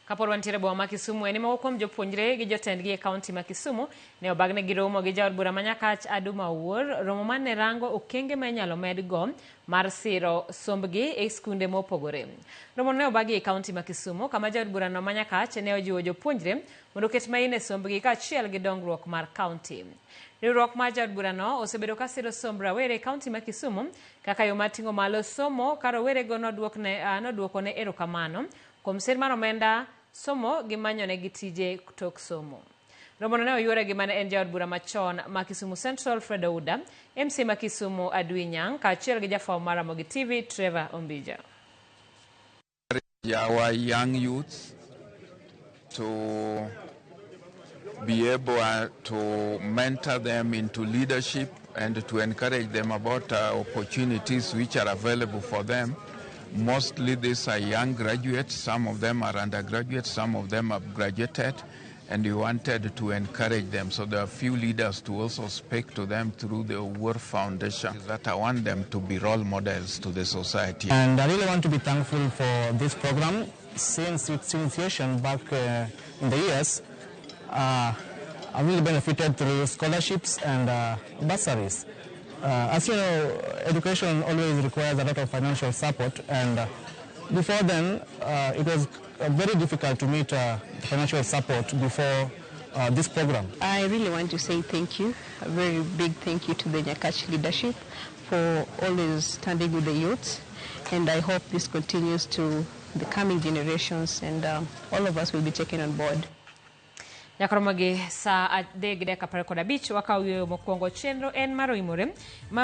Kapod wantiere e boma ma Kisumu, en ni moko kuom jopuonjre gi jotendgi e kaunti ma Kisumu ne obagnegi romo gi jaod bura ma Nyakach Aduma Owuor, romo mane rango okenge ma inyalo med go mar siro sombgi e skunde mopogore. Romono ne obagi e kaunti ma Kisumu kama jaod burano ma Nyakach ne ojiwo jopuonjre mondo oket maino e sombgi kaachiel gi dongruok mar kaunti. Riwruok mar jaod burano osebedo ka siro somb rawere e kaunti ma Kisumu kaka yo mar ting'o malo somo ka rowerego noduokone erokamano kuom sir mar omenda somo gi manyonegi tije tok somo. Romono ne oyuore gi mane en jaod bura machon ma Kisumu Central Fred Ouda, MCA ma Kisumu Adwi Nyang' kaachiel gi jafwambo mar Ramogi TV Trevor Ombija. Our young youths to be able to mentor them into leadership and to encourage them about opportunities which are available for them. Mostly these are young graduates, some of them are undergraduates, some of them have graduated, and we wanted to encourage them. So there are few leaders to also speak to them through the Owuor Foundation, that I want them to be role models to the society. And I really want to be thankful for this program. Since its initiation back in the years, I really benefited through scholarships and bursaries. As you know, education always requires a lot of financial support, and before then, it was very difficult to meet financial support before this program. I really want to say thank you, a very big thank you to the Nyakach leadership for always standing with the youth, and I hope this continues to the coming generations, and all of us will be taken on board. Nyaka romo gi saa 3:15 wakawo yueyo mokwongo chenro en mar oimore.